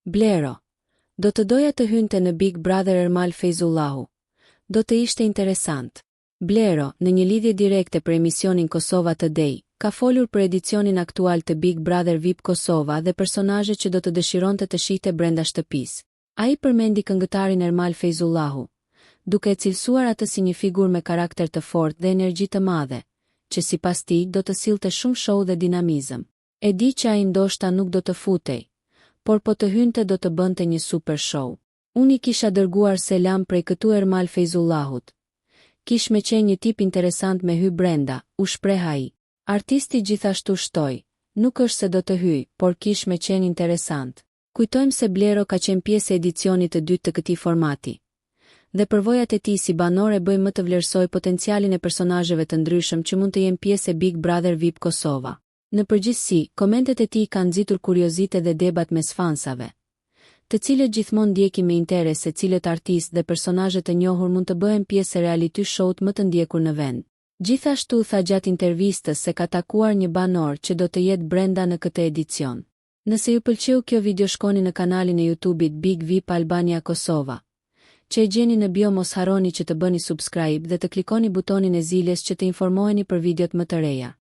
Blero, Do të doja të hynte në Big Brother Ermal Fejzullahu. Do të ishte interesant. Blero, në një lidhje direkte për emisionin Kosova Today, ka folur për edicionin aktual të Big Brother VIP Kosova dhe personazhet që do të dëshironte të shihte brenda shtëpisë. Ai përmendi këngëtarin Ermal Fejzullahu, duke e cilësuar atë si një figurë me karakter të fortë dhe energji të madhe, që sipas tij do të sillte shumë show dhe dinamizëm. E di që ai ndoshta nuk do të futej, por po të hynte do të bënte një super show. Unë i kisha dërguar selam prej këtu Ermal Fejzullahut. Kish me qenë një tip interesant me hy brenda, u shpreh ai. Artisti gjithashtu shtoi, Nuk është se do të hyj, por kish me qenë interesant. Kujtojmë se Blero ka qenë pjesë e edicionit të dytë të këtij formati. Dhe përvojat e tij si banor e bëjnë më të vlerësojë potencialin e personazheve të ndryshëm që mund të jenë pjesë e Big Brother VIP Kosova. Në përgjithësi, komentet e tij kanë nxitur kuriozitet dhe debat mes fansave, të cilët gjithmonë ndjekin me interes se cilët artistë dhe personazhe të njohur mund të bëhen pjesë e reality show-t më të ndjekur në vend. Gjithashtu tha gjatë intervistës se ka takuar një banor që do të jetë brenda në këtë edicion. Nëse ju pëlqeu kjo video shkoni në kanalin e YouTube-it Big VIP Albania Kosova, që e gjeni në bio mos harroni që të bëni subscribe dhe të klikoni butonin e ziles që të informoheni për videot më të reja.